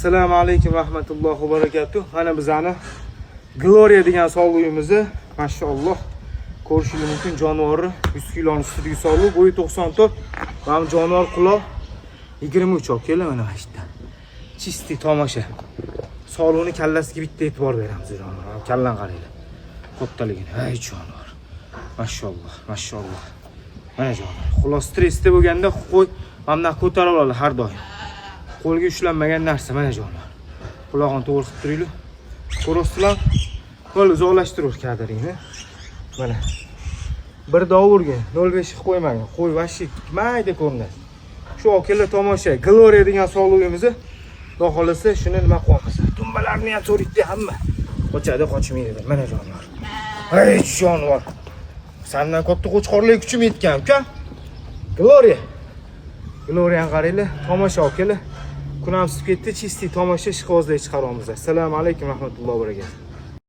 Assalomu alaykum rahmatullohi va barakatuh. Mana bizani Gloria degan sovug'imizni, mashalloh, ko'rishingiz mumkin, jonivorni 100 kiloni ustidagi sovug', bo'yi 94. Mana bu jonivor quloq 23 olib keldi mana shu yerda. Чистый tomosha. Sovug'ini kallasiga bitta e'tibor beramiz jonivor. Kallani qaranglar. Kattaligini. Ay jonivor. Mashalloh, mashalloh. Mana jonivor. Xulos, stressda bo'lganda qo'y mana bunaqa ko'tarib oladi har doim. Qo'lga ushlanmagan narsa, mana jonivor. Qulog'ini to'g'ri qilib turinglar. Ko'rasizlar? Qo'l uzoqlashtirur kadringni. Mana. Bir dovurga 0.5 qilib qo'ymagin. Qo'y вообще mayda ko'rinadi. Shu akalar, tomosha, Gloria degan sog'lig'imizni, Xudo xohlasa, shuni nima qilyapmiz. Dumbalarni ham so'raydi hamma. Qochadi, qochmaydi. Mana jonivor. Ey jonivor. Sandan katta qo'chqorlik kuchim yetgan, uka. Gloria. Gloriani qaranglar, tomosha, akalar. Kun ham isib ketdi, чистый tomosha, ishqibozlik chiqaryapmiz. Assalomu alaykum rahmatullohi va barakatuh.